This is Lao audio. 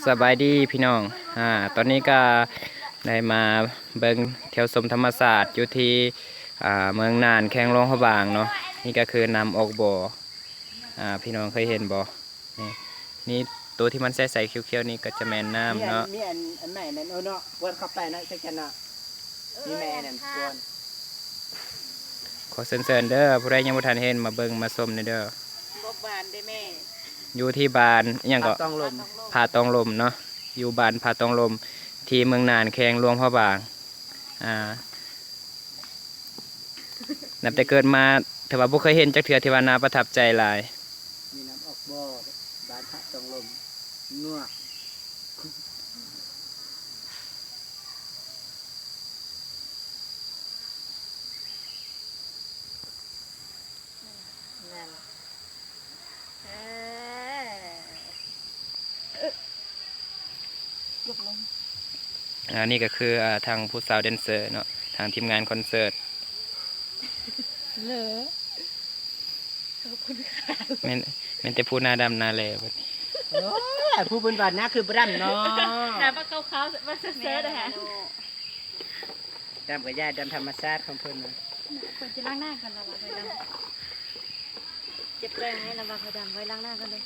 ສະບາຍດີພີ່ນ້ອງ ອາ ຕອນນີ້ກະໄດ້ມາເບິ່ງທ່ຽວຊົມທຳມະຊາດຢູ່ທີ່ ອາ ເມືອງນານ ແຂວງຫຼວງພະບາງເນາະ. ນີ້ກະຄືນ້ຳອອກບໍ່ ອາ ພີ່ນ້ອງເຄີຍເຫັນບໍ່? ນີ້ ນີ້ໂຕທີ່ມັນໃສໆຂຽວໆນີ້ກະຈະແມ່ນນ້ຳເນາະ. ມີອັນ ມີອັນ ອັນໃໝ່ນັ້ນ ເອີເນາະ ວນເຂົ້າໄປເນາະ ຈັກຈັ່ນເນາະ ມີແມ່ອັນນັ້ນ ເອີ ວນ. ຂໍເຊີນໆເດີ ຜູ້ໃດຍັງບໍ່ທັນເຫັນ ມາເບິ່ງມາຊົມແດ່ເດີ. ບໍ່ບານເດ້ແມ່ ຢູ່ທີ່ບ້ານຫຍັງເກາະ? ຜາຕອງລົມ ຜາຕອງລົມເນາະ ຢູ່ບ້ານຜາຕອງລົມ ທີ່ເມືອງນານ ແຂວງຫຼວງພະບາງ. ອາ ນັບແຕ່ເກີດມາ ຖືວ່າບໍ່ເຄີຍເຫັນຈັກເທື່ອ ທີ່ວ່າໜ້າປະທັບໃຈຫຼາຍ. ມີນ້ຳອອກບໍ່ ບ້ານຜາຕອງລົມ ງວກ. ນັ້ນ ເອີ ເອີ ເກືອບລົງ. ອັນນີ້ກະຄື ອາ ທາງຜູ້ສາວແດນເຊີເນາະ ທາງທີມງານຄອນເສີດ ເລີ ຂອບຄຸນຄ່ະ. ແມ່ນ ແມ່ນແຕ່ຜູ້ໜ້າດຳໜ້າແຫຼບາດນີ້. ໂອ້ຍ ຜູ້ເພິ່ນວ່າໜ້າຄືບໍ່ດຳເນາະ ໜ້າບັກຂາວໆ ບັກເຊີດໆ ແມ່ນແຫຼະ ຫັ້ນນະ. ດຳກະຢ່າ ດຳທຳມະຊາດຂອງເພິ່ນນະ. ເພິ່ນຈະລ້າງໜ້າກ່ອນລະວ່າ ເພິ່ນດຳ ເຈັບແຂ້ງໃຫ້ລະວ່າເພິ່ນດຳ ໄວ້ລ້າງໜ້າກ່ອນເດີ.